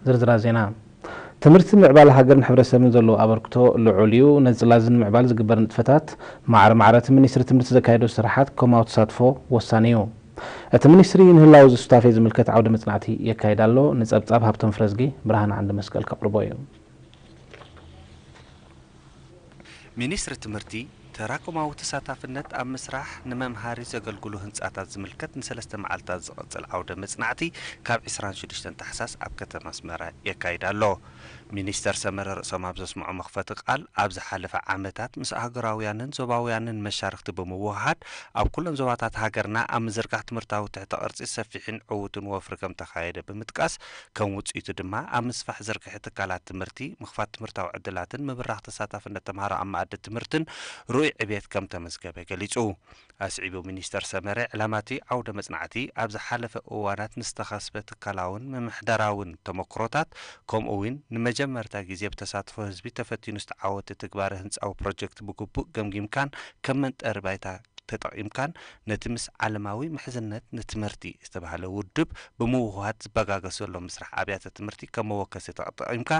ዝርዝራት ዜና። ትምህርቲ ምዕባለ ሃገርን ሕብረተሰብን ዘለዎ ኣበርክቶ ልዑል እዩ። ነዚ ጽላል እዚ ንምዕባል ዝግበር ንጥፈታት ማዕረ ማዕረ እቲ ሚኒስትሪ ትምህርቲ ዘካየዶ ስራሓት ኮማዊ ተሳትፎ ወሳኒ እዩ። እቲ ሚኒስትሪ ንህላው እዚ ሱታፌ ዝምልከት ዓውደ መጽናዕቲ የካይድ ኣሎ። ንጸብጻብ ሃብቶም ፍረዝጊ ብርሃን ዓንዲ መስቀል ከቕርቦ እዩ። ሚኒስትሪ ትምህርቲ ተራኮማዊ ተሳታፍነት ኣብ ምስራሕ ንመምሃሪ ዘገልግሉ ህንፃታት ዝምልከት ንሰለስተ መዓልታት ዝቐፅል ዓውደ መፅናዕቲ ካብ ዕስራን ሽዱሽተን ታሕሳስ ኣብ ከተማ ኣስመራ የካይድ ኣሎ። ሚኒስተር ሰመረ ርእሶም ኣብ ዘስምዖ መኽፈቲ ቃል ኣብ ዝሓለፈ ዓመታት ምስ ኣህጉራውያንን ዞባውያንን መሻርኽቲ ብምውህሃድ ኣብ ኩለን ዞባታት ሃገርና ኣብ ምዝርጋሕ ትምህርታዊ ትሕተ ቅርፂ ሰፊሕን ዕዉትን ወፍሪ ከም ተኻየደ ብምጥቃስ ከም ውፅኢቱ ድማ ኣብ ምስፋሕ ዝርግሐ ትካላት ትምህርቲ ምኽፋት ትምህርታዊ ዕድላትን ምብራኽ ተሳታፍነት ተምሃሮ ኣብ መኣዲ ትምህርትን ርኡይ ዕብየት ከም ተመዝገበ ገሊፁ። ኣስዒቡ ሚኒስተር ሰመረ ዕላማ እቲ ዓውደ መፅናዕቲ ኣብ ዝሓለፈ እዋናት ንዝተኸስበ ትካላውን ምምሕዳራውን ተመክሮታት ከምኡ እውን ንመጀመርታ ግዜ ብተሳትፎ ህዝቢ ተፈቲኑ ዝተዓወተ ትግባረ ህንፃዊ ፕሮጀክት ብግቡእ ገምጊምካን ከም መንጠሪ ባይታ ተጠቒምካን ነቲ ምስ ዓለማዊ ምሕዝነት ንትምህርቲ ዝተባህለ ውድብ ብምውህሃድ ዝበጋገስ ዘሎ ምስራሕ ኣብያተ ትምህርቲ ከም መወከሲ ተጠቒምካ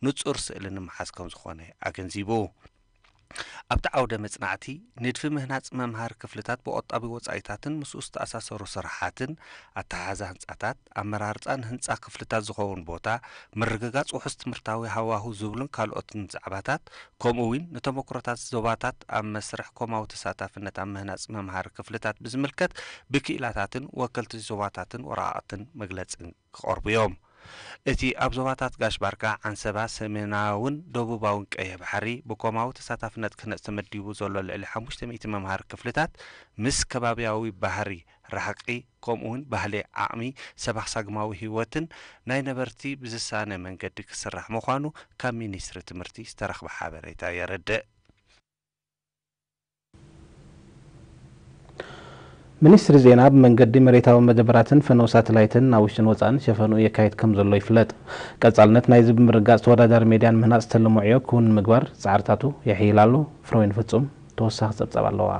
ንፁር ስእሊ ንምሓዝ ከምዝኾነ ኣገንዚቡ። ኣብቲ ዓውደ መፅናዕቲ ንድፊ ምህናፅ መምሃሪ ክፍልታት ብቆጣቢ ወፃኢታትን ምስኡ ዝተኣሳሰሩ ስራሓትን ኣተሓሕዛ ህንፃታት ኣመራርፃ ንህንፃ ክፍልታት ዝኸውን ቦታ ምርግጋፅ ውሑስ ትምህርታዊ ሃዋሁ ዝብሉን ካልኦትን ዛዕባታት ከምኡ እውን ንተመክሮታት ዞባታት ኣብ መስርሕ ኮማዊ ተሳታፍነት ኣብ ምህናፅ መምሃሪ ክፍልታት ብዝምልከት ብክኢላታትን ወከልቲ ዞባታትን ወረቓቕትን መግለፅን ክቐርቡ እዮም። እቲ ኣብ ዞባታት ጋሽ ባርካ፣ ዓንሰባ፣ ሰሜናውን ደቡባውን ቀይሕ ባሕሪ ብኮማዊ ተሳታፍነት ክህነፅ ተመዲቡ ዘሎ ልዕሊ ሓሙሽተ ሚእቲ መምሃሪ ክፍልታት ምስ ከባብያዊ ባህሪ ርሕቂ ከምኡውን ባህሊ ዓቕሚ ሰባኽ ሳግማዊ ህይወትን ናይ ነበርቲ ብዝሳነ መንገዲ ክስራሕ ምዃኑ ካብ ሚኒስትሪ ትምህርቲ ዝተረኽበ ሓበሬታ የረድእ። ሚኒስትሪ ዜና ብመንገዲ መሬታዊ መደበራትን ፈነው ሳተላይትን ናብ ውሽጥን ወፃእን ሸፈንኡ የካይድ ከም ዘሎ ይፍለጥ። ቀፃልነት ናይዚ ብምርጋፅ ተወዳዳሪ ሜድያን ምህናፅ ዝተለሞ ዕዮ ክውን ንምግባር ፃዕርታቱ የሕይል ኣሎ። ፍረወይኒ ፍፁም ተወሳኺ ፀብፃብ ኣለዋ።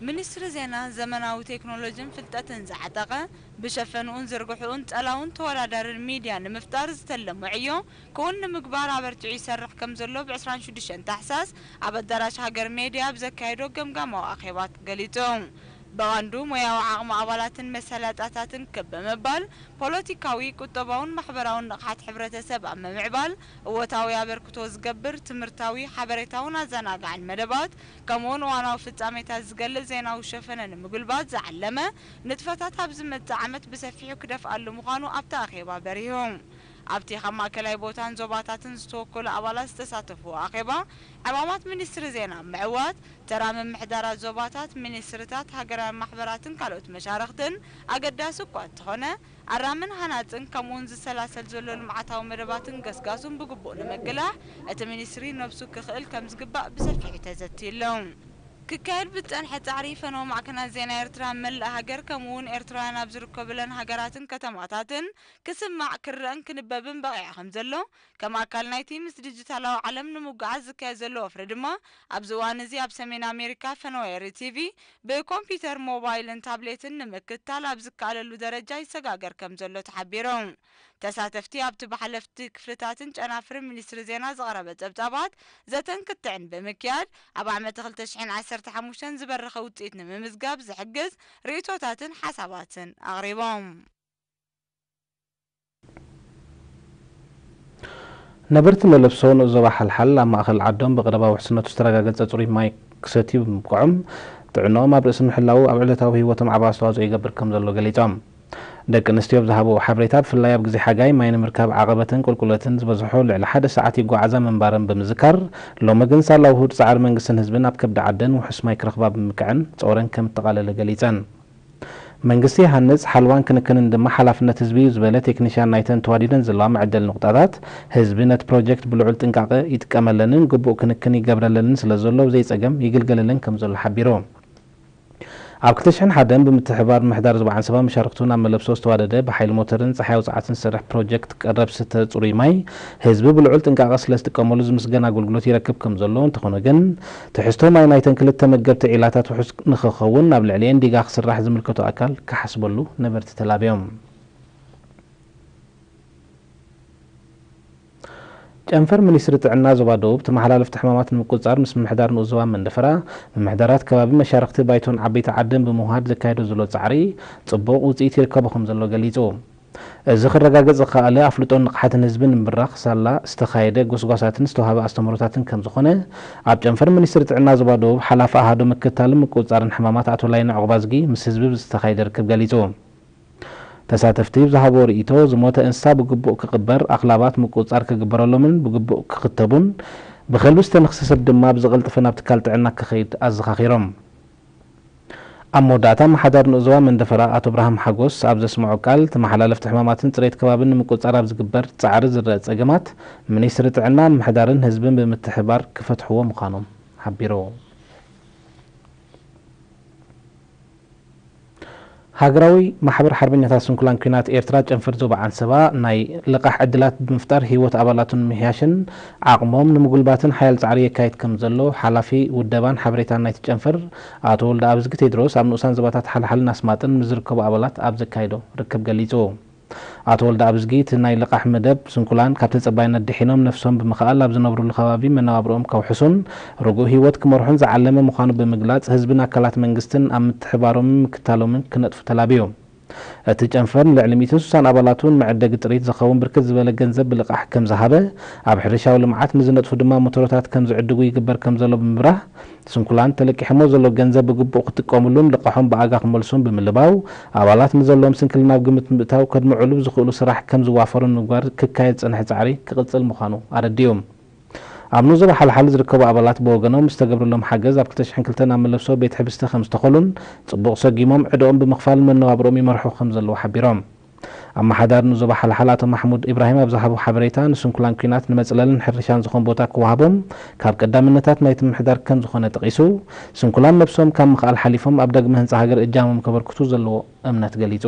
ሚኒስትሪ ዜና ዘመናዊ ቴክኖሎጂን ፍልጠትን ዝዓጠቐ ብሸፈንኡን ዝርግሕኡን ፀላውን ተወዳዳርን ሚድያ ንምፍጣር ዝተለሞ ዕዮ ክውን ንምግባር ኣበርቲዑ ይሰርሕ ከም ዘሎ ብ ዕስራን ሽዱሽተን ታሕሳስ ኣብ ኣዳራሽ ሃገር ሜድያ ኣብ ዘካየዶ ገምጋማዊ ኣኼባ ገሊጹ። ብቐንዱ ሞያዊ ዓቕሚ ኣባላትን መሳለጥያታትን ክብ ብምባል ፖለቲካዊ፣ ቁጠባውን ማሕበራውን ንቕሓት ሕብረተሰብ ኣብ ምምዕባል እወታዊ ኣበርክቶ ዝገብር ትምህርታዊ፣ ሓበሬታውን ኣዘናጋዕን መደባት ከምኡውን እዋናዊ ፍጻሜታት ዝገልጽ ዜናዊ ሸፈነ ንምጉልባት ዝዓለመ ንጥፈታት ኣብ ዝመጽእ ዓመት ብሰፊሑ ክደፍኣሉ ምዃኑ ኣብቲ ኣኼባ በሪሁ። ኣብቲ ካብ ማእከላይ ቦታን ዞባታትን ዝተወከሉ ኣባላት ዝተሳተፍዎ ኣኼባ፣ ዕማማት ሚኒስትሪ ዜና ኣብ ምዕዋት፣ ተራ ምምሕዳራት ዞባታት፣ ሚኒስትርታት፣ ሃገራውያን ማሕበራትን ካልኦት መሻርኽትን ኣገዳሲ እኳ እንተኾነ፣ ኣራምን ሃናጽን ከምኡውን ዝሰላሰል ዘሎ ልምዓታዊ መደባትን ገስጋሱን ብግቡእ ንምቅላሕ እቲ ሚኒስትሪ ነብሱ ክኽእል ከም ዝግባእ ብሰፊሑ ተዘትዩ ኣሎ። ክካየድ ብዝጸንሐ ጻዕሪ ፈነወ ማዕከናት ዜና ኤርትራ ኣብ መላእ ሃገር ከምኡውን ኤርትራውያን ኣብ ዝርከቡለን ሃገራትን ከተማታትን ክስማዕ፣ ክረኣን ክንበብን በቒዑ ከም ዘሎ፣ ከም ኣካል ናይቲ ምስ ዲጂታላዊ ዓለም ንምጉዓዝ ዝካየድ ዘሎ ወፍሪ ድማ ኣብዚ እዋን እዚ ኣብ ሰሜን ኣሜሪካ ፈነወ ኤሪ ቲቪ ብኮምፒተር፣ ሞባይልን ታብሌትን ንምክትታል ኣብ ዝከኣለሉ ደረጃ ይሰጋገር ከም ዘሎ ተሓቢሩ። ተሳተፍቲ ኣብቲ ብሓለፍቲ ክፍልታትን ጨናፍርን ሚኒስትሪ ዜና ዝቐረበ ጸብጻባት ዘተን ክትዕን ብምክያድ ኣብ ዓመተ ክልተ ሽሕን ዓሰርተ ሓሙሽተን ዝበረኸ ውጽኢት ንምምዝጋብ ዝሕግዝ ርእይቶታትን ሓሳባትን ኣቕሪቦም። ነበርቲ መለብሶ ንኡስ ዞባ ሓልሓል ኣብ ማእኸል ዓዶም ብቐረባ ውሕስነቱ ዝተረጋገፀ ፅሩይ ማይ ክሰትዩ ብምብቅዖም ጥዕንኦም ኣብ ርእሲ ምሕላዉ ኣብ ዕለታዊ ህይወቶም ዓቢ ኣስተዋፅኦ ይገብር ከም ዘሎ ገሊፆም። ደቂ ኣንስትዮ ኣብ ዝሃብኦ ሓበሬታ ብፍላይ ኣብ ግዜ ሓጋይ ማይ ንምርካብ ዓቐበትን ቁልቁለትን ዝበዝሖ ልዕሊ ሓደ ሰዓት ይጓዓዛ ምንባረን ብምዝካር ሎሚ ግን ሳላ ውሁድ ፃዕሪ መንግስትን ህዝብን ኣብ ከብዲ ዓደን ውሑስ ማይ ክረኽባ ብምብቅዐን ፀውረን ከም እተቓለለ ገሊፀን። መንግስቲ ይሃንጽ፣ ሓልዋን ክንክንን ድማ ሓላፍነት ህዝቢ እዩ ዝበለ ቴክኒሽያን ናይተን ተዋዲደን ዘለዋ መዐደሊ ንቑጣታት፣ ህዝቢ ነቲ ፕሮጀክት ብልዑል ጥንቃቐ ይጥቀመለንን ግቡእ ክንክን ይገብረለንን ስለ ዘሎ ብዘይ ጸገም ይግልገለለን ከም ዘሎ ሓቢሩ። ኣብ ክልተ ሽሕን ሓደን ብምትሕብባር ምምሕዳር ዞባ ዓንሰባ መሻርኽቱ ናብ መለብሶ ዝተዋደደ ብሓይሊ ሞተርን ጸሓያዊ ጸዓትን ዝሰርሕ ፕሮጀክት ቀረብ ስተ ጽሩይ ማይ ህዝቢ ብልዑል ጥንቃቐ ስለ ዝጥቀመሉ ዝምስገን ኣገልግሎት ይረክብ ከም ዘሎ እንተኾነ ግን ትሕዝቶ ማይ ናይተን ክልተ መገብቲ ዒላታት ውሑስ ንኽኸውን ኣብ ልዕሊኤን ዲጋ ክስራሕ ዝምልከቶ ኣካል ክሓስበሉ ነበርቲ ተላብዮም። ጨንፈር ሚኒስትሪ ጥዕና ዞባ ደቡብ ተመሓላለፍቲ ሕማማት ንምቁፅፃር ምስ ምምሕዳር ንኡስ ዞባ መንደፈራ፣ ምምሕዳራት ከባቢ፣ መሻርኽቲ ባይቶን ዓበይቲ ዓድን ብምውሃድ ዘካየዶ ዘሎ ፃዕሪ ፅቡቕ ውፅኢት ይርከቦ ከም ዘሎ ገሊፁ። እዚ ክረጋገፅ ዝኸኣለ ኣፍልጦን ንቕሓትን ህዝቢ ንምብራኽ ሳላ ዝተኻየደ ጎስጓሳትን ዝተዋህበ ኣስተምህሮታትን ከም ዝኾነ ኣብ ጨንፈር ሚኒስትሪ ጥዕና ዞባ ደቡብ ሓላፊ ኣሃዱ ምክትታልን ምቁፅፃርን ሕማማት ኣቶ ላይነ ዑቕባዝጊ ምስ ህዝቢ ብዝተኻየደ ርክብ ገሊፁ። ተሳተፍቲ ብዝሃብዎ ርእይቶ፣ ዝሞተ እንስሳ ብግቡእ ክቕበር፣ ኣኽላባት ምቁጽጻር ክግበረሎምን ብግቡእ ክኽተቡን፣ ብኸልቢ ዝተነኽሰ ሰብ ድማ ብዝቐልጠፈ ናብ ትካል ጥዕና ክኸይድ ኣዘኻኺሮም። ኣብ መወዳእታ፣ ኣመሓዳሪ ንኡስ ዞባ መንደፈራ ኣቶ ብርሃም ሓጎስ ኣብ ዘስምዖ ቃል፣ ተመሓላለፍቲ ሕማማትን ጽሬት ከባብን ንምቁጽጻር ኣብ ዝግበር ጻዕሪ ዝረኣ ጸገማት፣ ሚኒስትሪ ጥዕና፣ ምምሕዳርን ህዝብን ብምትሕብባር ክፈትሕዎ ምዃኖም ሓቢሩ። ሃገራዊ ማሕበር ሓርበኛታት ስንኩላን ኲናት ኤርትራ ጨንፈር ዞባ ዓንሰባ ናይ ልቓሕ ዕድላት ብምፍጣር ህይወት ኣባላቱ ንምምሕያሽን ዓቕሞም ንምጉልባትን ሓያል ጻዕሪ የካይድ ከም ዘሎ ሓላፊ ውደባን ሓበሬታን ናይቲ ጨንፈር ኣቶ ወልደኣብዝጊ ቴድሮስ ኣብ ንኡሳን ዞባታት ሓልሓልን ኣስማጥን ምስ ዝርከቡ ኣባላት ኣብ ዘካየዶ ርክብ ገሊጹ። ኣቶ ወልደኣብዝጊ እቲ ናይ ልቓሕ መደብ ስንኩላን ካብ ተጸባይነት ድሒኖም ነፍሶም ብምኽኣል ኣብ ዝነብሩሉ ከባቢ መነባብርኦም ከውሕሱን ርጉእ ህይወት ክመርሑን ዝዓለመ ምዃኑ ብምግላጽ፣ ህዝብን ኣካላት መንግስትን ኣብ ምትሕባሮምን ምክታሎምን ክነጥፉ ተላብዩ። እቲ ጨንፈር ንልዕሊ ሚእትን ስሳን ኣባላቱ ንመዐደጊ ጥሪት ዝኸውን ብርክት ዝበለ ገንዘብ ብልቓሕ ከም ዝሃበ፣ ኣብ ሕርሻዊ ልምዓት ንዝነጥፉ ድማ ሞተሮታት ከም ዝዕድጉ ይግበር ከም ዘሎ ብምብራህ፣ ስንኩላን ተለቂሖሞ ዘሎ ገንዘብ ብግቡእ ክጥቀምሉን ልቓሖም ብኣጋ ክመልሱን ብምልባው፣ ኣባላት ንዘለዎም ስንክልና ኣብ ግምት ብምእታው ከድምዑሉ ብዝኽእሉ ስራሕ ከም ዝዋፈሩ ንምግባር ክካየድ ዝጸንሐ ጻዕሪ ክቕጽል ምዃኑ ኣረዲኡ። ኣብ ንኡስ ዞባ ሓልሓል ዝርከቡ ኣባላት ብወገኖም ዝተገብረሎም ሓገዝ ኣብ ክልተ ሽሕን ክልተን ኣብ መለሶ ቤት ሕብስቲ ከም ዝተኸሉን ጽቡቕ ሰጊሞም ዕድኦም ብምኽፋል መነባብሮኦም ይመርሑ ከም ዘለዉ ሓቢሮም። ኣመሓዳሪ ንኡስ ዞባ ሓልሓል ኣቶ ማሕሙድ ኢብራሂም ኣብ ዝሃቦ ሓበሬታ፣ ንስንኩላን ኲናት ንመጽለልን ሕርሻን ዝኾን ቦታ ክወሃቦም ካብ ቀዳምነታት ናይቲ ምምሕዳር ከም ዝኾነ ጠቒሱ፣ ስንኩላን ነብሶም ካብ ምኽኣል ሓሊፎም ኣብ ዳግመ ህንጻ ሃገር እጃሞም ከበርክቱ ዘለዎ እምነት ገሊጹ።